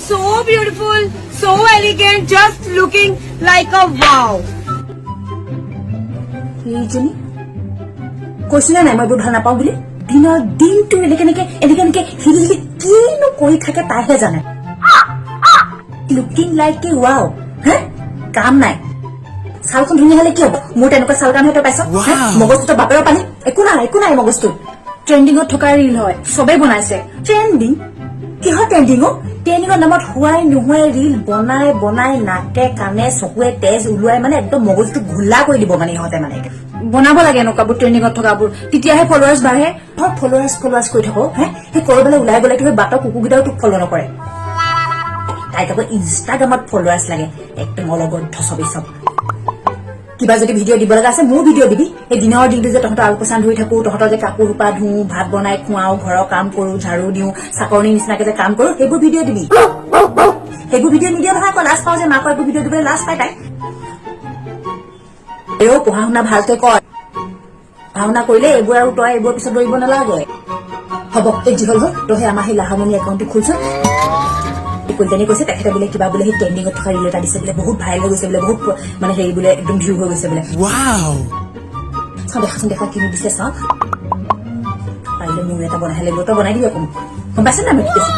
So beautiful, so elegant, just looking like a wow. এইজনী, কৈছো নে নাই মই এইবোৰ ভাল নাপাওঁ বুলি? দিনৰ দিনটো এনেকে এনেকে এনেকে এনেকে হিলি হিলি কিনো কৰি থাকে তাইহে জানে। লুকিং লাইক এ ৱাও হে, কাম নাই। ছালখন ধুনীয়া হলে কি হ'ব? মোৰ তেনেকুৱা ছাল কাৰণেহে তই পাইছ হে? মগজটো বাপেৰৰ পানী, একো নাই, একো নাই মগজটো। ট্ৰেণ্ডিঙত থকা ৰিল হয়, চবেই বনাইছে। ট্ৰেণ্ডিং? কিহৰ ট্ৰেণ্ডিং অ? ট্ৰেণ্ডিঙৰ নামত হোৱাই নোহোৱাই ৰিল বনাই বনাই নাকে কাণে চকুৱে তেজ ওলোৱাই মানে একদম মগজটো ঘোলা কৰি দিব মানে ইহঁতে মানে। বনাব লাগে এনেকুৱাবোৰ, ট্ৰেণ্ডিঙত থকাবোৰ, তেতিয়াহে ফলোৱাৰ্ছ বাঢ়ে। ধৰ ফলোৱাৰ্ছ ফলোৱাৰ্ছ কৰি থাকো হে, সেই কৰবালৈ ওলাই গ'লে সেই বাটৰ কুকুৰকেইটাও তোক ফ'ল' নকৰে। তাইক আকৌ ইনষ্টাগ্ৰামত ফলোৱাৰ্ছ লাগে। একদম অলগদ্ধ চবেই চব। কিবা যদি ভিডিঅ' দিব লগা আছে, মোৰ ভিডিঅ' দিবি। সেই দিনৰ দিনটো যে তহঁতৰ আলপৈচান ধৰি থাকো, তহঁতৰ যে কাপোৰ সোপা ধুওঁ, ভাত বনাই খুৱাও, ঘৰৰ কাম কৰো, ঝাৰু দিওঁ, চাকৰণিৰ নিচিনাকে যে কাম কৰো, সেইবোৰ ভিডিঅ' দিবি। সেইবোৰ ভিডিঅ' নিদিয়ে নহয় আকৌ, লাজ পাওঁ যে মাকৰ এইবোৰ ভিডিঅ' দিবলৈ লাজ পায় তাই। এও পঢ়া শুনা ভালকে কৰ। পঢ়া শুনা কৰিলে এইবোৰ আৰু তই এইবোৰৰ পিছত দৌৰিব নালাগে। হ'ব, এই যি হ'ল হ'ল। তই সেই আমাৰ সেই লাহমণি একাউণ্টটো খোলচোন। কলিতানী কৈছে, তেখেতে বোলে কিবা বোলে সেই ট্ৰেণ্ডিঙত থকা ৰিল এটা দিছে বোলে, বহুত ভাইৰেল হৈ গৈছে বোলে, বহুত মানে হেৰি বোলে, একদম ভিউ হৈ গৈছে বোলে। চাওঁ, দেখাচোন, দেখা, কিনি দিছে চাওঁ। পাৰিলে মোৰ এটা বনাই লাগিব, তই বনাই দিবি আকৌ মোক। গম পাইছে নাই মই কি কৈছো?